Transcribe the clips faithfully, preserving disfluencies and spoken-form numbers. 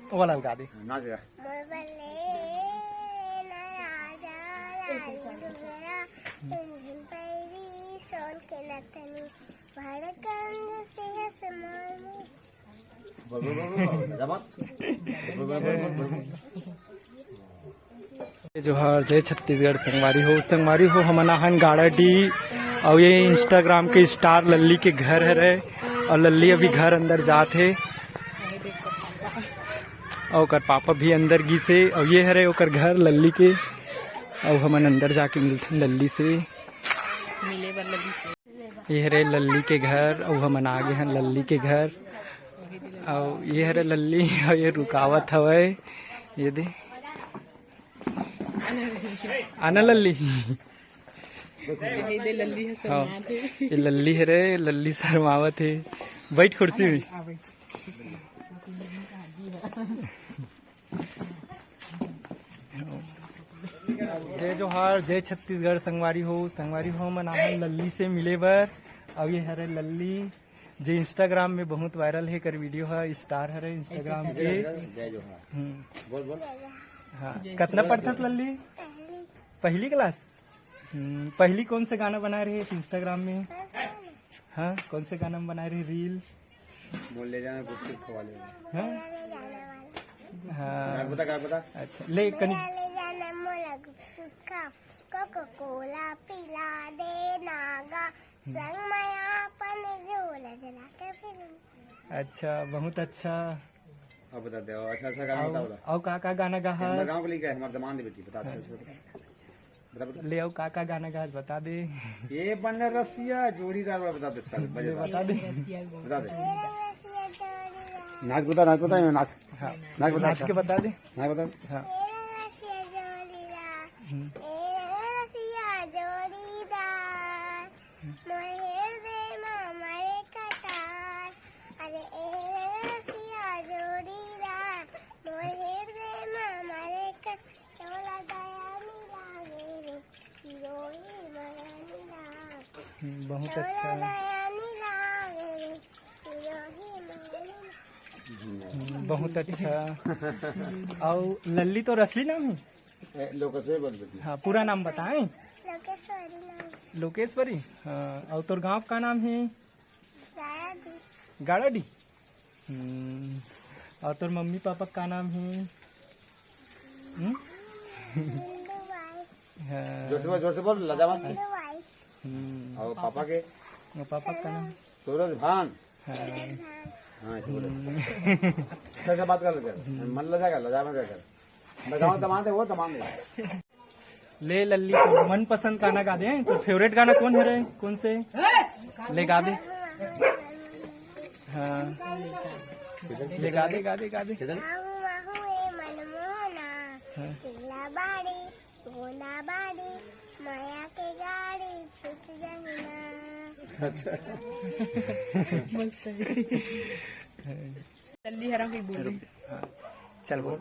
वो वाला लगा दे। नाच गा। मोर बल्ले ना राजा लाली डुबरा, झुनझुन पैरी सोन के नथनी, भड़कन जैसे है समानी। बोल, बोल, बोल, बोल, बोल, बोल, बोल, बोल। जय जोहार, जय छत्तीसगढ़। संगवारी हो, संगवारी हो, हमन आहन गाड़ाडीह, अउ ये Instagram के star लल्ली के घर हरे, अउ लल्ली अभी घर अंदर जात हे, अउ ओकर पापा भी अंदर गिस हे, अउ ये हरे ओकर घर लल्ली के, अउ हमन अंदर जाके मिलथन लल्ली से। मिले बर लगिस हे। ये हरे लल्ली के घर, अउ हमन आ गे हन लल्ली के घर। अउ ये हरे लल्ली, अउ ये रुकावत हवय। ये दे, आना लल्ली। ये दे लल्ली ह हाँ, शर्मात हे। ये लल्ली हरे, लल्ली शर्मावत हे। बैठ कुर्सी में। जय जोहार, जय छत्तीसगढ़। संगवारी हो, संगवारी हो, हमन आहन लल्ली से मिले बर। अउ ये हरे लल्ली, जे Instagram में बहुत viral हे, कर video ह, star हरे Instagram के। जय जोहार। हम्म। बोल, बोल। हाँ, कतना पढ़थस लल्ली? पहली class। हम्म, पहली कौन से गाना बनाए रहे Instagram में? हाँ, कौन से गाना में बनाए रहे reel? मोर ले जाना गुपचुप खवा ले। हाँ? हाँ। गाना बता, गाना बता। अच्छा, ले कनी। मोला ले जाना, मोला गुपचुप खा, कोको कोला पिला दे ना गा, संग में अपन झोला जला के फिर। अच्छा, बहुत अच्छा। अब बता दे, अच्छा, अच्छा गाना अउ, बताओ ना। अउ का, का गाना गा हमारे हस? गाँव के लिए क्या है? हमारे दमान दे बेटी, बता, अच्छा, अच्छा बता। बता, बता। ले अउ का, का गाना गा हस, बता दे। ये बनरसिया जोड़ीदार वाला बता दे साले, बजा ले, दे। बता दे। बता दे। नाच बता, नाच बता, नाच। हाँ। नाच बता, नाच के बता दे। नाच बता। हाँ। हम्म। मोर हृदय मा मरे कटार, अरे ए रसिया जोड़ीदार, मोर हृदय मा मरे कटार, तोला दया नी लागे रे, पिरोही मया नी लागे। हम्म, बहुत तोला अच्छा। दया नी लागे रे, पिरोही मया नी लागे। हम्म, बहुत अच्छा। अउ लल्ली तोर असली नाम हे? ए, लोकेश्वरी बोल बेटी। हाँ, पूरा नाम बताएं। लोकेश्वरी नाम। लोकेश्वरी? हाँ, अउ तोर गांव का नाम हे? गाड़ाडीह। गाड़ाडीह? हम्म, अउ तोर मम्मी पापा का नाम हे? हम्म? बिंदु बाई। हाँ। जोर से बोल, जोर से बोल, लजा मत। बिंदु बाई। हम्म। अउ पापा के? अउ पापा का नाम? सूरज भान। हाँ। हाँ, ऐसे बोलो। हम्म। अच्छा, अच्छा बात कर लेते हैं। हम्म। मन लजा कर, लजा मत कर। मैं गाँव दमांद है, वो दमांद है। ले लल्ली, तो मनपसंद गाना गा दे। तो favourite गाना कौन हरे? कौन से? ले गा दे। हाँ। ले गा दे, गा दे, गा दे। किधर? हाँ। अच्छा। मस्त है। लल्ली हरा कोई बोल रही। हाँ। चल बोल।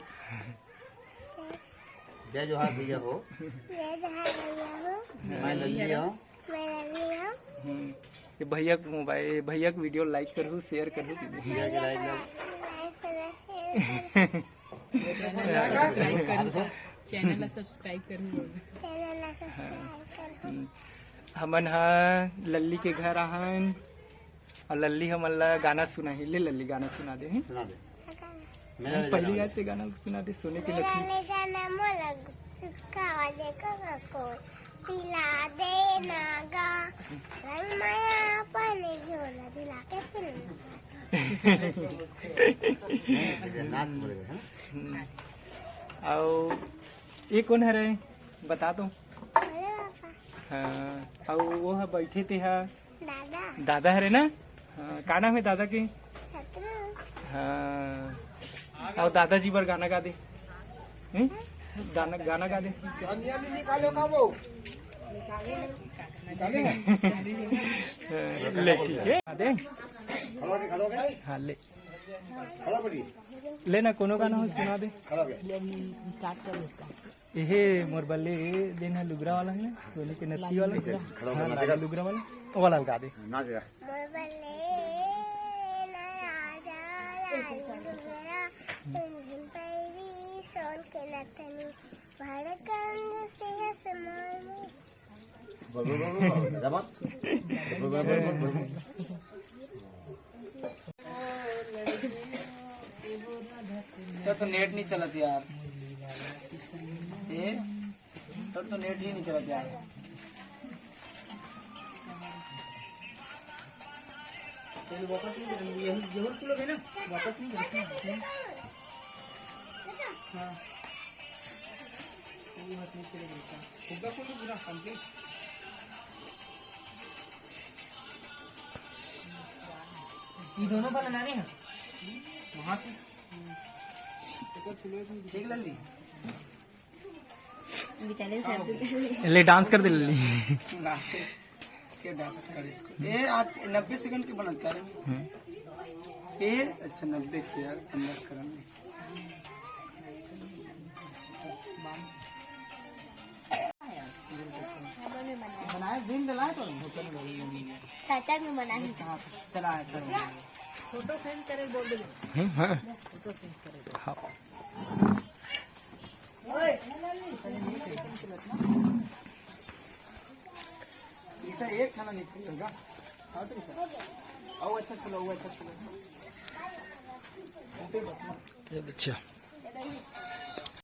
जय जोहार भैया हो। जय जोहार भैया हो। मैं लल्ली हूँ। मैं लल्ली हूँ। हम्म, ये भैया के mobile, ये भैया के video like करहु, share करहु। भैया के like लो। Like करो, share करो। Channel ला subscribe करहु। Channel ला subscribe करहु। हम्म, हमन ह लल्ली के घर आहन। अउ लल्ली हमन ला गाना सुनाही। ले लल्ली, गाना सुना दे। सुना दे। मेला ले पहली जाना। याद ते गाना सुना दे, सोने के मेला लकड़ी। ले जाना मोला गुपचुप खावा दे कोको कोला पिला दे ना गा, संग माया अपन झोला झुला के फिर। नहीं, नाच बोलेगा, है ना? हम्म। अउ ये कौन हरे? बता तो। अरे पापा। हाँ, अउ वो ह बैठे ते ह। दादा। दादा हरे ना? हाँ, का नाम हे दादा के? शत्रु। हाँ, अउ दादाजी बर गाना गा दे। हम्म? गाना, गाना गा दे। ले, ठीक हे। गा दे। हाँ, ले। ले ना, कोनो गाना हो, सुना दे। Start कर इसका। एहे मोर बल्ले, ए दे ना लुगरा वाला हे ना, सोने के नथनी वाला। हाँ, लाल लुगरा वाला, वो वाला गा दे। नाच गा। मोर बल्ले ना राजा लाल लुगरा, झुनझुन भारत का अंग से है समान। तो नेट नहीं चलत यार। ए, तब तो नेट ही नहीं चलत यार। चलो, वापस नहीं करेंगे, यही, यही खुलोगे ना, वापस नहीं करेंगे। हाँ, ये हाथ नहीं चलेगा इसका। फुग्गा खोल दो पूरा complete। ये दोनों का बना रहे हैं वहाँ से। ठीक लल्ली। बेचारे सर। ले, डांस कर दे ले। ना, से डांस कर इसको। ए, आज नब्बे सेकंड के बनत कर। हम्म। ए, अच्छा, नब्बे के यार, अंदर करम। बनाए, दिन डलाए तो। चाचा भी बना है। चला, चला। फोटो सेंड करे बोल दे। हम्म, हाँ। फोटो सेंड करे। हाँ। ऐसा एक खाना नहीं खुलेगा। आओ तो ऐसा। आओ, अच्छा चलो, वो अच्छा चलो। ये बच्चा।